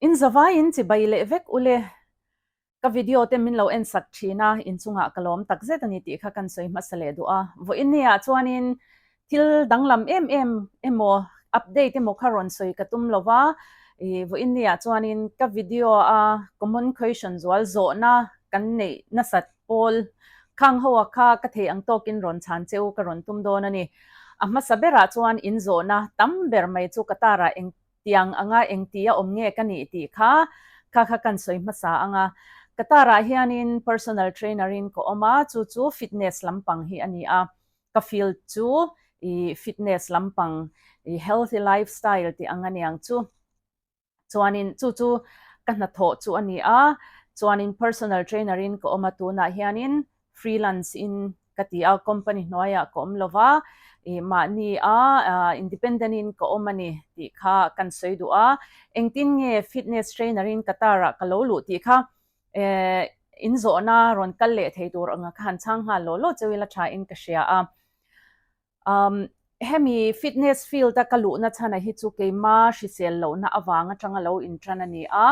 In zavaiin chibai leh vek ule. Ka video te min lo en sak thin a, inchungah ka lawm tak zet a ni tih kha kan sawi hmasa leh duh a. Vawiin ah chuanin thil danglam em em emaw update emaw kha rawn sawi ka tum lo va, ih vawiin ah chuanin ka video a common question zual zawhna kan neih nasat pawl khang ho a kha ka thei ang tawkin rawn chhan cheu ka rawn tum dawn a ni. A hmasa berah chuan in zawhna tam ber mai chu ka tarah eng Tiang anga engtia awm nge ka nih tih kha kha kha kan sawi hmasa ang a. Qatar ah hianin personal trainer in ka awm a, chu chu fitness lampang hi a ni a. Ka field chu i fitness lampang i healthy lifestyle tih ang a niang chu. Chuanin chu chu ka hnathawh chu a ni a, chuanin personal trainer in ka awm a tunah hianin freelance in ka ti a, company hnuaiah ka awm lova, ih mahni a independent in ka awm a ni tih kha kan sawi duh a, engtin nge fitness trainer in Qatar ah ka lo luh tih kha eh in zawhna rawn kal leh thei tur anga ka han chhang nghal law law cheu ila tha in ka hria a. Um hemi fitness field a ka luhna chhan a hi chu keima hrisel lohna avang atanga lo intan a ni a.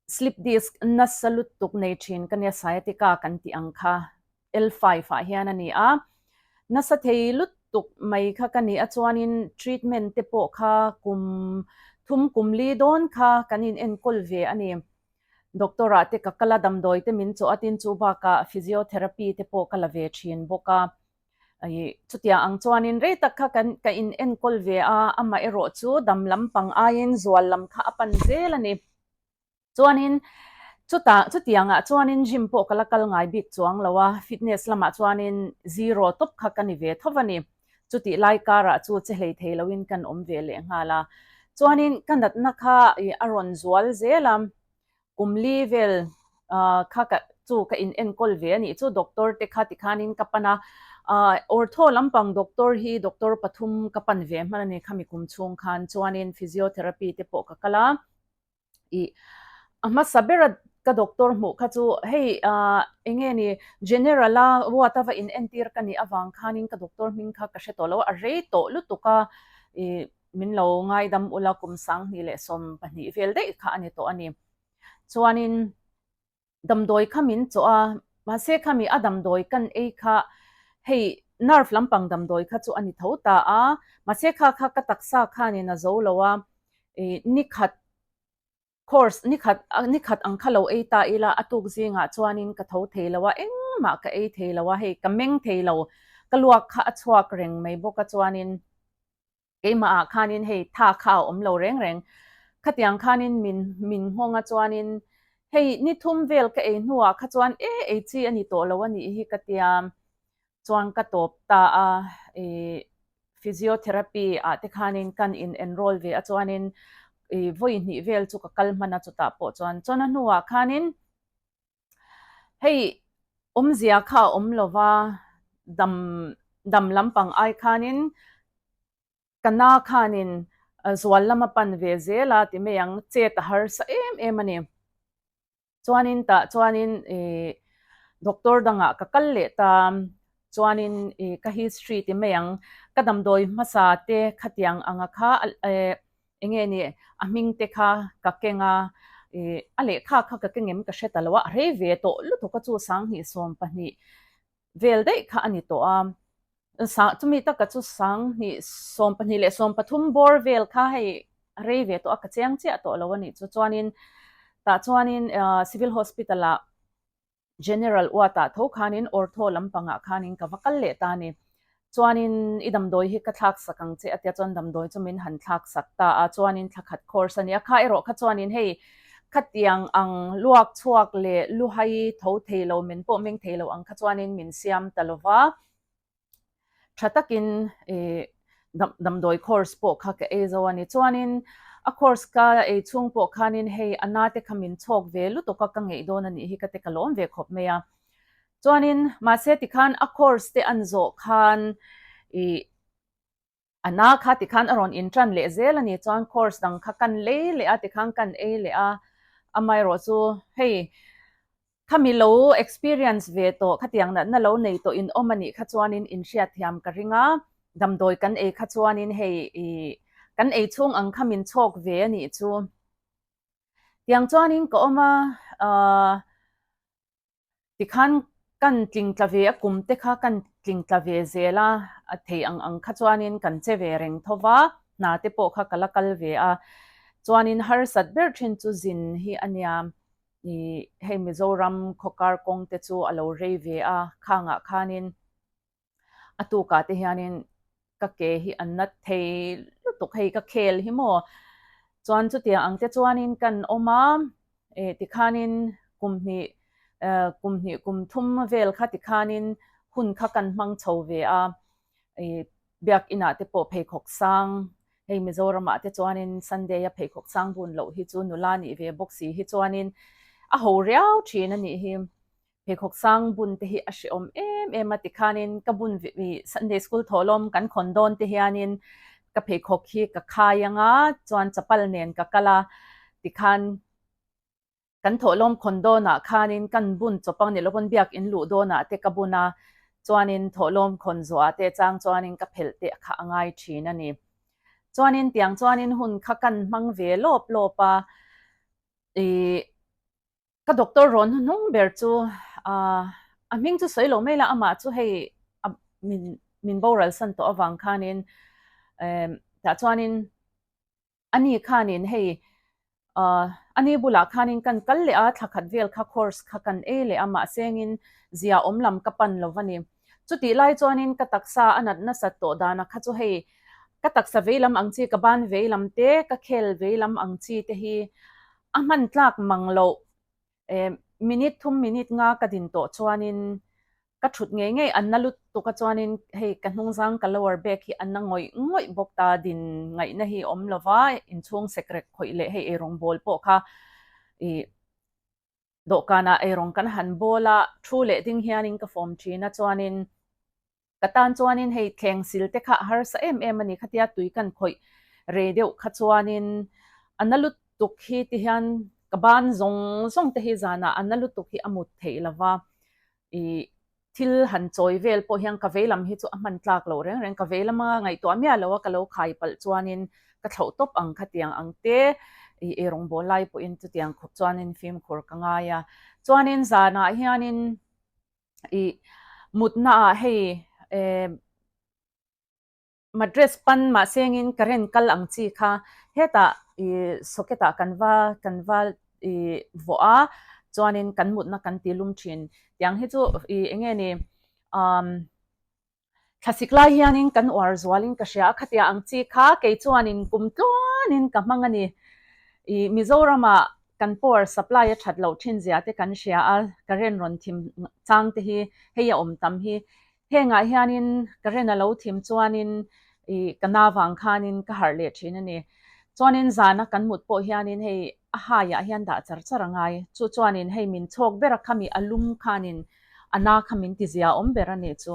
Slip disc nasa lutuk nei thin ka nia sciatica kan tih ang kha L5 ah hian a ni a, nasa thei lutuk mai kha ka ni a chuanin treatment te pawh kha kum thum kum li dawn kha kan in enkawl ve a ni. Doctor ah te ka kal a damdawi te min chawh a tin chu bakah physiotherapy te pawh ka la ve thin bawk a. Chutiang ang chuanin rei tak kha kan ka in enkawl ve a, amah erawh chu dam lampang aiin zual lam kha a pan zel a ni. Chuanin chutah chutiangah chuanin gym pawh ka la kal ngai bik chuang lo a, fitness lamah chuanin zero tawp kha ka ni ve tho a ni. Chutih lai karah chu che hlei thei loin kan awm ve leh nghal a. Chuanin ka natna kha a rawn zual zel a, Kum li vel kha ka chu ka in enkawl ve a nih chu doctor te kha tikhanin ka pan a, ortho lampang doctor hi doctor pathum ka pan ve hman a ni khami kum chhung khan chuanin physiotherapy te pawh ka kal a, ih a hmasa bera ka doctor hmuh kha chu hei eng nge ni general a ward a va in entir ka nih avang khanin ka doctor hming kha ka hre tawh lo a, a rei tawh lutuk a ih. Min lo ngaidam ula kum 2012 vel daih kha a ni tawh a ni. Chuanin damdawi kha min chawh a, mahse khami a damdawi kan ei kha hei nerve lampang damdawi kha chu a ni tho ta a, mahse kha kha ka taksa khanin a zo lo a, ih nikhat Course nikhat nikhat ang kha lo ei ta ila a tuk zingah chuanin ka tho thei lo a, engmah ka ei thei lo a, hei ka meng thei lo, ka luak kha a chhuak reng mai bawk a chuanin keimah ah khanin hei tha kha a awm lo reng reng, khatiang khanin min min nghawng a chuanin hei ni thum vel ka ei hnuah kha chuan e ei chi a ni tawh lo a nih hi ka tia chuan ka tawp ta a, ih physiotherapy ah te khanin kan in enroll ve a chuanin ih vawi hnih vel chu ka kal hman a chutah pawh chuan chuan a hnuah khanin hei awmzia kha a awm lova dam dam lampang ai khanin ka na khanin zual lama pan ve zel a ti mai ang chet a harsa em em a ni. Chuanin tah chuanin ih doctor dangah ka kal leh ta, chuanin ih ka history ti mai ang, ka damdawi hmasa te khatiang anga kha eh eng nge ni a hming te kha ka keng a, ih a lehkha kha ka keng em ka hre ta lo a, a rei ve tawh lutuk a chu 2012 vel daih kha a ni tawh a. Chumi taka chu 2012 leh 13 bawr vel kha hei a rei ve tawh a, ka chiang chiah tawh lo a nih chu. Chuanin tah chuanin Civil Hospital ah General ward ah tho khanin ortho lampangah khanin ka va kal leh ta a ni. Chuanin i damdawi hi ka thlak sak ang che a tia chuan damdawi chu min han thlak sak ta a, chuanin thla khat course a ni a. Kha erawh kha chuanin hei khatiang ang luak chhuak leh luhai tho thei lo min pawh meng thei lo ang kha chuanin min siam ta lo va. Tha takin damdawi course pawh kha ka ei zo a ni. Chuanin a course ka ei chhung pawh khanin hei a na te kha min chhawk ve lutuk a, ka ngeih dawn a nih hi ka te ka lawm ve khawp mai a. Chuanin mahse tikhan a course te an zawh khan ih A na kha tikhan a rawn inṭan leh zel a ni chuan course dang kha kan lei leh a tikhan kan ei leh a, amaherawh chu hei khami lo experience ve tawh khatiang natna lo nei tawh in awm a nih kha chuanin inhriatthiam ka ring a, damdawi kan ei kha chuanin hei ih kan ei chhung ang kha min chhawk ve a nih chu. Tiang chuanin ka awm a, aah tikhan kan tling tla ve a, kum te kha kan tling tla ve zel a, a thei ang ang kha chuanin kan che ve reng tho va, hna te pawh kha ka la kal ve a. Chuanin harsat ber thin chu zin hi a nia, ih hei Mizoram khawkar kawng te chu a lo rei ve a, khangah khanin A tukah te hianin ka ke hi an nat thei lutuk hei ka khel hi maw. Chuan chutiang ang te chuanin kan awm a, eh tikhanin kum hnih eh kum hnih kum thum vel kha tikhanin hun kha kan hmang chho ve a, ih biakinah te pawh pheikhawk sang hei Mizoramah te chuanin Sunday a pheikhawk sang bun loh hi chu nula nih ve bawk si hi chuanin a ho riau thin a nih hi. Pheikhawk sang bun te hi a hrehawm em em a tikhanin ka bun Sunday school thawhlawm kan khawn dawn te hianin ka pheikhawk hi ka khai anga chuan chapal nen ka kal a tikhan kan thawhlawm khawn dawnah khanin kan bun chawp ang ni lovin biakin luh dawnah te ka bun a chuanin thawhlawm khawn zawhah te chang chuanin ka phelh te kha a ngai thin a ni. Chuanin tiang chuanin hun kha kan hmang ve lawp lawp a ih Ka doctor rawn hnuhnung ber chu a hming chu sawi lo mai la, amah chu hei a min min boral san tawh avang khanin tah chuanin ani khanin hei ani bulah khanin kan kal leh a, thla khat vel kha course kha kan ei leh a, mahse engin zia awm lam ka pan lo va ni. Chutih lai chuanin ka taksa a nat nasat tawh dana kha chu hei ka taksa veilam ang chi, ka ban veilam te, ka khel veilam ang chi te hi A hman tlak mang loh eh minute thum minute nga ka din tawh chuanin ka thut ngei ngei an na lutuk a chuanin hei ka hnungzang ka lower back hi an na ngawih ngawih bawk ta din ngaihna hi awm lova inchhung sekrek khawih leh hei eirawng bawl pawh kha ih dawhkanah eirawng kan han bawl a thu leh ding hianin ka fawm thin a chuanin Ka tan chuanin hei thleng sil te kha a harsa em em a ni. Khatia tui kan khawih rei deuh kha chuanin a na lutuk hi ti hian ka ban zawng zawng te hi zanah a na lutuk hi a mut theih lo va. Ih thil han chawi vel pawh hian ka veilam hi chu a hman tlak loh reng reng. Ka veilama ngaihtuah miah lo a ka lo khai palh chuanin ka thlauh tawp ang khatiang ang te ih eirawngbawl lai pawhin chutiang khawp chuanin fimkhur ka ngai a. Chuanin zanah hianin I mutna ah hei eh mattress pan mahse engin current kal ang chi kha hetah i socket ah kan va kan va i vawh a chuanin kan mutna kan ti lum thin tiang hi chu i enge ni umm Thlasik lai hianin kan uar zualin ka hria a, khatia ang chi kha kei chuanin kum tluanin ka hmang a ni. I Mizoramah kan power supply a that loh thin zia te kan hria a, current rawn thim chang te hi hei a awm tam hi. Hengah hianin current a lo thim chuanin i ka na vang khanin ka harh leh thin a ni. Chuanin zana kan mut pawh hianin hei a haiah hian dah char char a ngai. Chu chuanin hei min chhawk ber a khami a lum khanin a na kha min ti zia awm ber a nih chu.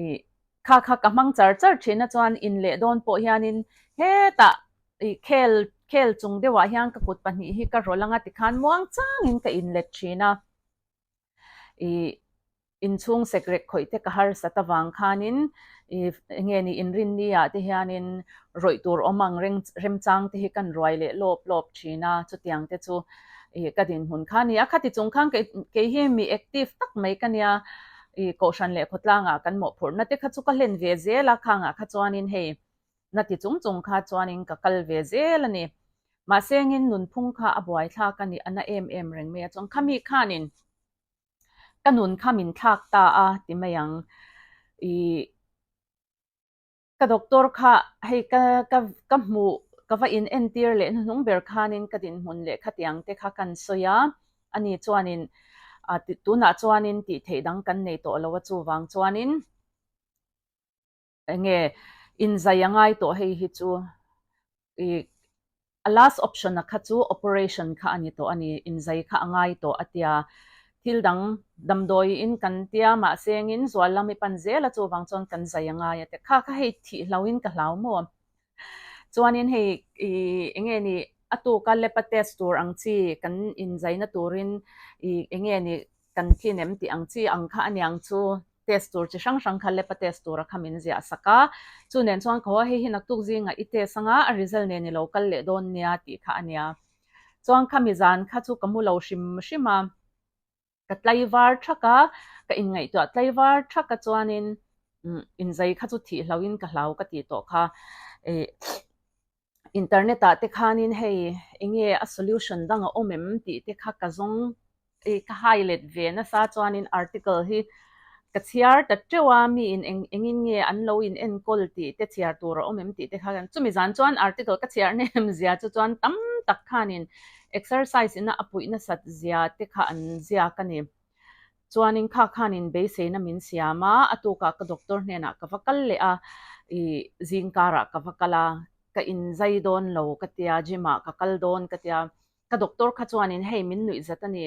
Ih kha kha ka hmang char char thin a chuan in leh dawn pawh hianin hetah ih khel khel chung deuhah hian ka kut pahnih hi ka rawlh anga tikhan muang changin ka in let thin a. Ih inchhung sekrek khawih te ka harsat avang khanin ih enge ni inrinni ah te hianin rawih tur awm ang reng remchang te hi kan ruai leh lawp lawp thin a chutiang te chu ih ka dinhmun kha a ni a khati chung khan kei kei hi mi active tak mai ka nia ih kohhran leh khawtlangah kan mawhphurhna te kha chu ka hlen ve zel a khangah kha chuanin hei na ti chung chung kha chuanin ka kal ve zel a ni mahse engin nunphung kha a buaithlak a ni a na em em reng mai a chuan khami khanin ka nun kha min thlak ta a ti mai ang ih. Ka doctor kha hei ka ka ka hmuh ka va in entir leh hnuhnung ber khanin ka dinhmun leh khatiang te kha kan sawi a, ani chuanin ah tunah chuanin tih theih dang kan nei tawh lo a chuvang chuanin enge inzai a ngai tawh hei hi chu ih A last option a kha chu operation kha a ni tawh a ni, inzai kha a ngai tawh a tia. Thil dang damdawi in kan tia mahse engin zual lam i pan zel a chuvang chuan kan zai a ngai a tia. Kha kha hei thih hlo in ka hlau maw? Chuanin hei i enge ni a tuka lepa test tur ang chi kan inzaina turin i enge ni kan tlin em tih ang chi ang kha a niang chu test tur chi hrang hrang kha lab a test tura kha min ziah sak a, chu nen chuan ka haw a, hei hi naktuk zingah i test anga a result nen i lo kal leh dawn nia tih kha a nia. Chuan khami zan kha chu ka mu lo hrim hrim a, ka tlaivar thak a, ka inngaihtuah tlaivar thak a chuanin inzai kha chu thih hlauhin ka hlau ka tih tawh kha. Ih internet ah te khanin hei enge a solution dang a awm em tih te kha ka zawng ih ka hai let ve nasa chuanin article hi ka chhiar ta teuh a mi in eng engin nge an lo in enkawl tih te chhiar tur a awm em tih te kha chumi zan chuan article ka chhiar hnem zia chu chuan tam tak khanin exercise ina a puih nasat zia te kha an ziak a ni. Chuanin kha khanin beiseina min siam a, a tukah ka doctor hnenah ka va kal leh a, ih zingkarah ka va kal a, ka inzai dawn lo ka tia, gym ah ka kal dawn ka tia, ka doctor kha chuanin hei min nuih zat a ni,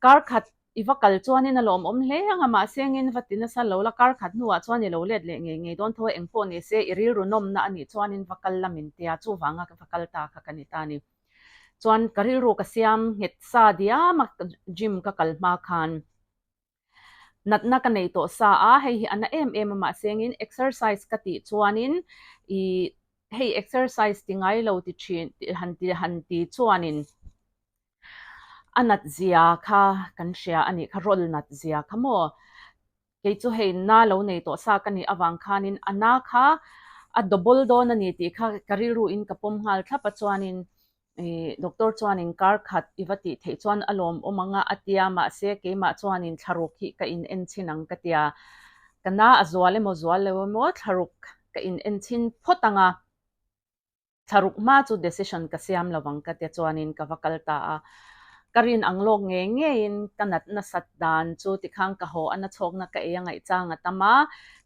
kar khat i va kal chuanin a lawmawm hle ang a, mahse engin va ti nasa lo la, kar khat hnuah chuan i lo let leh ngei ngei dawn tho a, engpawh ni se i rilru nawmna a nih chuanin va kal la min tia, chuvanga ka va kal ta kha ka ni ta a ni. Chuan ka rilru ka siam nghet sa diam a gym ka kal hma khan natna ka nei tawh sa a, hei hi a na em em a mahse engin exercise ka tih chuanin ih hei exercise ti ngai lo ti thin han ti han ti chuanin a nat zia kha kan hria a nih kha rawl nat zia kha maw. Kei chu hei na lo nei tawh sa ka nih avang khanin a na kha a double dawn a ni tih kha ka rilru in ka pawm nghal thlap a chuanin ih doctor chuanin kar khat i va tih theih chuan a lawmawm ang a a tia mahse keimah chuanin thlaruk hi ka in en chhin ang ka tia ka na a zual emaw zual lo emaw thlaruk ka in en chhin phawt ang a. Thlaruk hma chu decision ka siam lo vang ka tia chuanin ka va kal ta a. Ka rin ang lawk ngei ngeiin ka nat nasat dan chu tikhan ka haw a na chhawkna ka ei a ngaih chang a tam a,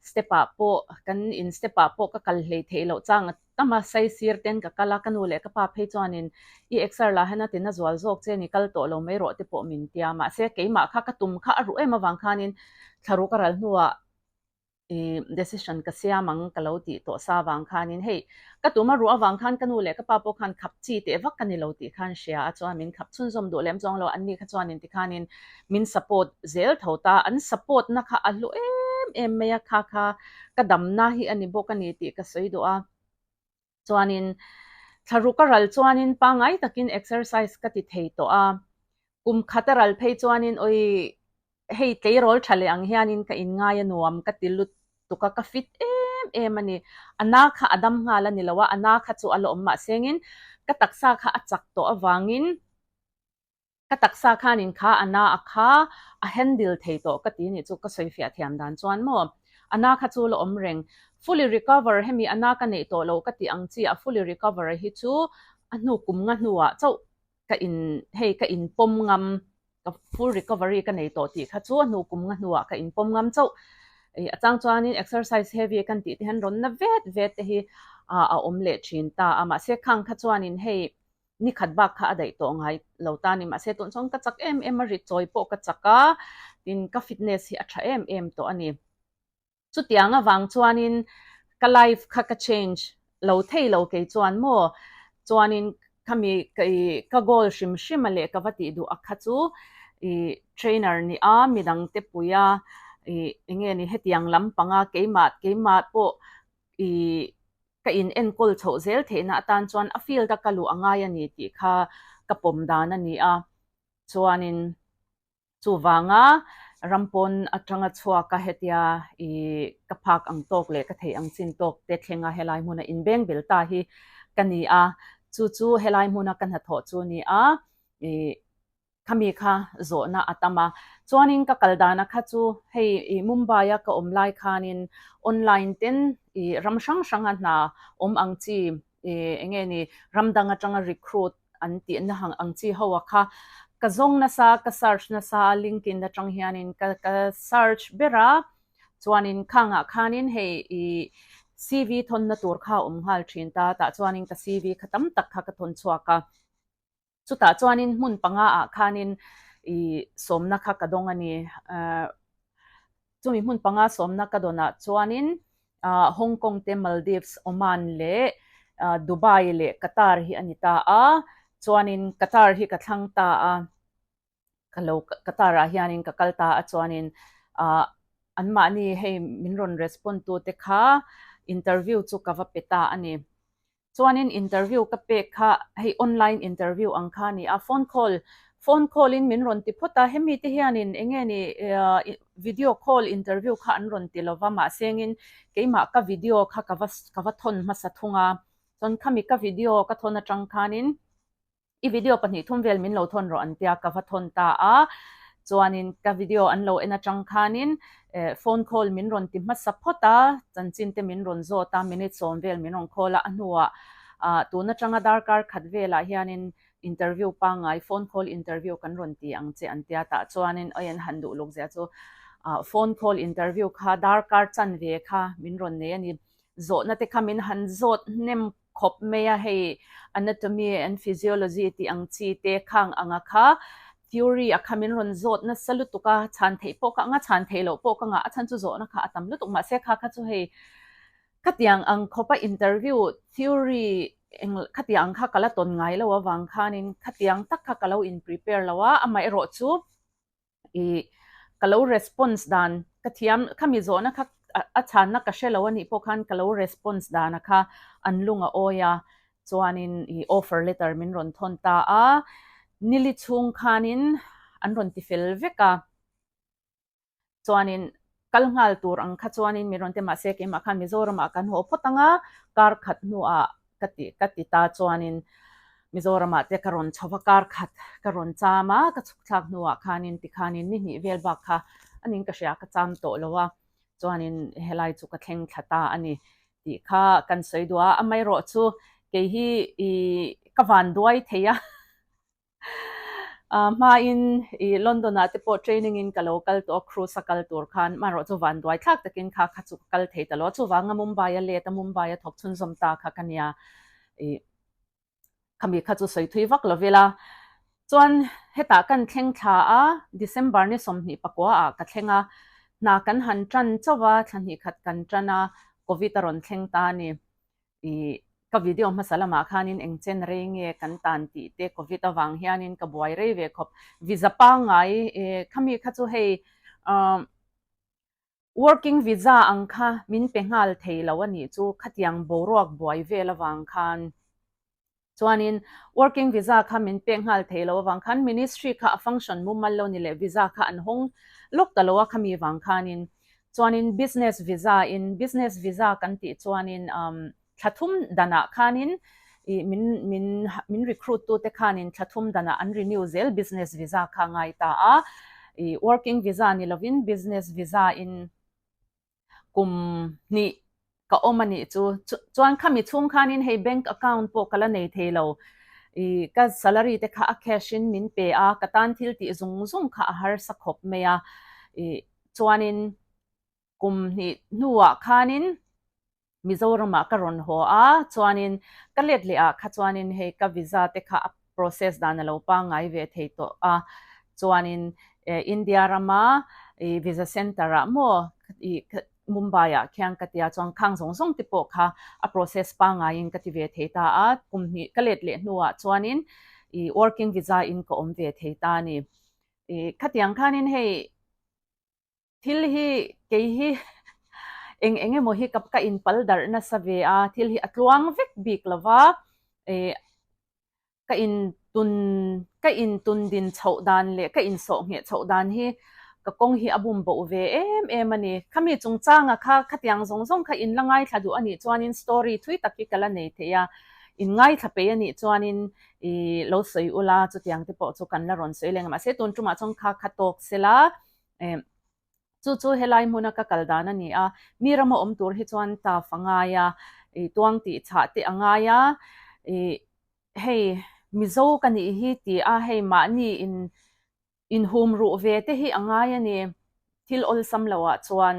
step ah pawh kan in step ah pawh ka kal hlei theih loh chang a tam a, sai sir ten ka kal a, ka nu leh ka pa phei chuanin i exer lah hian a ti na zual zawk che ni kal tawh lo mai rawh te pawh min tia mahse keimah kha ka tum kha a ruh em avang khanin thlaruk a ral hnuah I decision ka siam ang ka lo tih tawh sa avang khanin hei ka tum a ruah avang khan ka nu leh ka pa pawh khan khap chi teh vak ka ni lo tih khan hria a chuan min khap chhunzawm duh lem chuang lo an ni kha chuanin tikhanin min support zel tho ta an support na kha a hlu em em mai a kha kha ka damna hi a ni bawk a ni tih ka sawi duh a. Chuanin thlaruk a ral chuanin pangngai takin exercise ka ti thei tawh a, kum khat a ral phei chuanin awi hei tleirawl tha leh ang hianin ka inngai a nuam ka ti lutuk a, ka fit em em a ni. A na kha a dam nghal a ni lo a, a na kha chu a la awm mahsengin ka taksa kha a chak tawh avangin, Ka taksa khanin kha a na a kha a handle thei tawh ka ti nih chu ka sawi fiah thiam dan chuan maw a na kha chu la awm reng. Fully recover hemi a na ka neih tawh lo ka tih ang chi a fully recover hi chu a hnu kum nga hnuah chauh ka in hei ka in pawm ngam ka full recovery ka nei tawh tih kha chu a hnu kum nga hnuah ka in pawm ngam chauh. Ih a chang chuanin exercise heavy kan tih te hian rawn na vet vet te hi a awm leh thin ta a mahse khang kha chuanin hei Ni khat bak kha a daih tawh ngai lo ta ni. Mahse tun chuan ka chak em em a, rit chawi pawh ka chak a, tin ka fitness hi a tha em em tawh a ni. Chutiang avang chuanin ka life kha ka change lo thei lo kei chuan maw? Chuanin khami ka goal hrim hrim a leh ka va tih duh a kha chu ih trainer ni a, midang te pui a, ih enge ni hetiang lampanga keimah keimah pawh ih ka in enkawl chhoh zel theihna atan chuan a field a ka luh a ngai a ni tih kha ka pawm dan a ni a, chuanin chuvanga ram pawn atanga chhuak a hetia ih ka phak ang tawk leh ka theih ang chin tawk te thlenga helai hmuna inbeng bel ta hi ka ni a, chu chu helai hmuna ka hnathawh chu a ni a, ih. Khami kha zawhna a tam a. Chuanin ka kal dana kha chu hei i Mumbai a ka awm lai khanin online ten i ram hrang hranga hna awm ang chi i enge ni ram dang atanga recruit an tih na ang chi ho a kha ka zawng nasa ka search nasa a LinkedIn atang hianin ka ka search ber a chuanin khangah khanin hei i CV thawnna tur kha a awm nghal thin ta tah chuanin ka CV kha tam tak kha ka thawn chhuak a. Chutah chuanin hmun panga ah khanin i sawmna kha ka dawng a ni. Chumi hmun panga sawmna ka dawnah chuanin Hong Kong te, Maldives, Oman leh Dubai leh Qatar hi a ni ta a. Chuanin Qatar hi ka thlang ta a. Ka lo Qatar ah hianin ka kal ta a chuanin anmahni hei min rawn respond tu te kha interview chu ka va pe ta a ni. Chuanin interview ka pek kha hei online interview ang kha a ni a, phone call phone call in min rawn ti phawt a, hemi te hianin eng nge ni video call interview kha an rawn ti lova mahsengin keimah ka video kha ka va ka va thawn hmasa thung a, chuan khami ka video ka thawn atang khanin I video pahnih thum vel min lo thawn rawh an tia ka va thawn ta a, chuanin ka video an lo en atang khanin phone call min rawn ti hmasa phawt a, chanchin te min rawn zawt a, minute sawm vel min rawn call a, a hnuah tun atanga darkar khat velah hianin interview pangngai phone call interview kan rawn ti ang che an tia tah chuanin oi an han duh luk zia chu phone call interview kha darkar chanve kha min rawn nei a ni, zawhna te kha min han zawt hnem khawp mai a, hei anatomy and physiology tih ang chi te khang anga kha theory a kha min rawn zawt nasa lutuk a, chhan theih pawh ka anga chhan theih loh pawh ka ngah a chhan chu zawhna kha a tam lutuk mahse kha kha chu hei khatiang ang khawpa interview theory eng khatiang ang kha ka la tawn ngai lo avang khanin khatiang tak kha ka lo in prepare lo a, amaherawh chu I ka lo response dan ka thiam khami zawhna kha a chhanna ka hre lo a nih pawh khan ka lo response dana kha an lung a awi a, chuanin i offer letter min rawn thawn ta a, nili chhung khanin an rawn ti fel vek a, chuanin kal nghal tur ang kha chuanin min rawn ti mahse keimah khan Mizoramah kan haw phawt ang a, kar khat hnuah ka ti ka ti ta chuanin Mizoramah te ka rawn chho va, kar khat ka rawn cham a, ka chhuk thlak hnuah khanin tikhanin ni hnih vel bak kha anin ka hria ka cham tawh lo a, chuanin helai chu ka thleng thla ta a ni tih kha kan sawi duh a, amaherawh chu kei hi i ka van duai thei a. Hmain i London ah te pawh training in ka lo kal tawh a, cruise a kal tur khan hmanraw chu van duai thlak takin kha kha chu ka kal thei ta lo a, chuvanga Mumbai a let a, Mumbai a thawk chhunzawm ta kha ka nia i khami kha chu sawi thui vak lo ila. Chuan hetah kan thleng thla a, December ni 24 ah ka thleng a, hna kan han tan chauh a, thla hnih khat kan tan a, Covid a rawn thleng ta a ni. I ka video hmasa lamah khanin eng chen rei nge kan tan tih te covid avang hianin ka buai rei ve khawp. Visa pangngai khami kha chu hei working visa ang kha min pe nghal thei lo a nih chu khatiang boruak buai vel avang khan. Chuanin working visa kha min pek nghal thei lo avang khan ministry kha a function mumal lo ni leh visa kha an hawng lawk ta lo a khami vang khanin chuanin business visa in business visa kan tih chuanin um thla thum danah khanin i min min min recruit tu te khanin thla thum danah an renew zel business visa kha ngai ta a i working visa ni lovin business visa in kum hnih ka awm a nih chu. Chuan khami chhung khanin hei bank account pawh ka la nei thei lo. I ka salary te kha a cash in min pe a, ka tan thil tih zung zung kha a harsa khawp mai a. I chuanin kum hnih hnuah khanin Mizoramah ka rawn haw a, chuanin ka let leh ah kha chuanin hei ka visa te kha a process dan a lo pangngai ve thei tawh a, chuanin India rama i visa center ah maw i Mumbai ah khian ka tia chuan khang zawng zawng te pawh kha a process pangngaiin ka ti ve thei ta a, kum hnih ka let leh hnuah chuanin i working visa in ka awm ve thei ta a ni. I khatiang khanin hei Thil hi kei hi eng eng emaw hi ka inpal darh nasa ve a, thil hi a tluang vek bik lo va, ih ka intun ka intun din chhoh dan leh ka insawh ngheh chhoh dan hi ka kawng hi a bum boh ve em em a ni. Khami chungchanga kha khatiang zawng zawng kha in la ngaithla duh a nih chuanin story thui tak hi ka la nei thei a, in ngaithla peih a nih chuanin ih lo sawi ula chutiang te pawh chu kan la rawn sawi leng a, mahse tun tumah chuan kha kha tawk sela. Chu chu helai hmuna ka kal dan a ni a, mi rama awm tur hi chuan taf a ngai a, ih tuang tih chhah te a ngai a, ih hei Mizo ka nih hi ti a hei mahni in inhum ruh ve te hi a ngai a ni, thil awlsam lo ah chuan.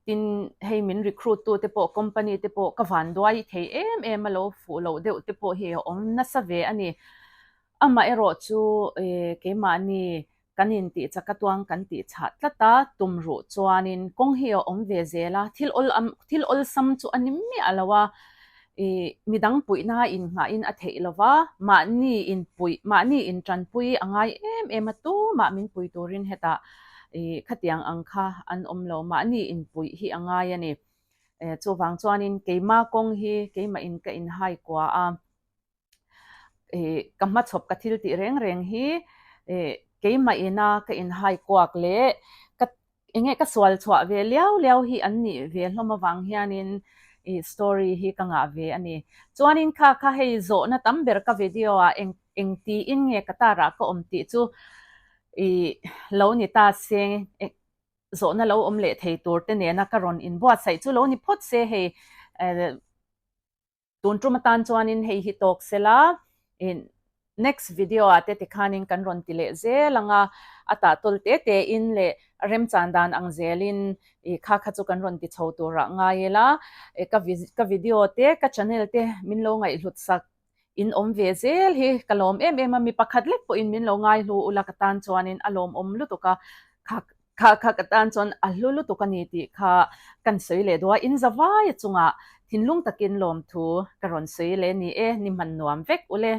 Tin, hei min recruit tu te pawh company te pawh ka van duai thei em em a lo fuh loh deuh te pawh hi a awm nasa ve a ni. Amaherawh chu keimahni kan intih chak atuang kan tih chhah tlat a, tum ruh chuanin kawng hi a awm ve zel a, thil awl thil awlsam chu a ni miah lo a, ih midang puihna innghahin a theih lo va, mahni inpuih mahni intanpui a ngai em em a, tumah min pui turin hetah ih khatiang ang kha an awm lo, mahni inpuih hi a ngai a ni. Chuvang chuanin keima kawng hi keimah in ka inhai kua a, ka hmachhawp ka thil tih reng reng hi keimah ina ka inhai kuak leh ka enge ka sual chhuah ve liau liau hi an nih ve hlawm avang hianin ih story hi ka ngah ve a ni. Chuanin kha kha hei zawhna tam ber ka video ah eng eng tiin nge ka tarah ka awm tih chu ih lo ni ta se zawhna lo awm leh thei tur te nena ka rawn inbuatsaih chu lo ni phawt se hei Tun tum atan chuanin hei hi tawk sela, next video ah te tikhanin kan rawn ti leh zel ang a, a tah tawl te te in leh remchan dan ang zelin i kha kha chu kan rawn ti chho turah ngai ila, ka video te ka channel te min lo ngaihhlut sak in awm ve zel hi ka lawm em em a, mi pakhat lek pawhin min lo ngaihlu ula ka tan chuanin a lawmawm lutuk a, kha Kha kha ka tan chuan a hlu lutuk a ni tih kha kan sawi leh duh a, in zavai chungah thinlung takin lawmthu ka rawn sawi leh ni e, ni hman nuam vek ule.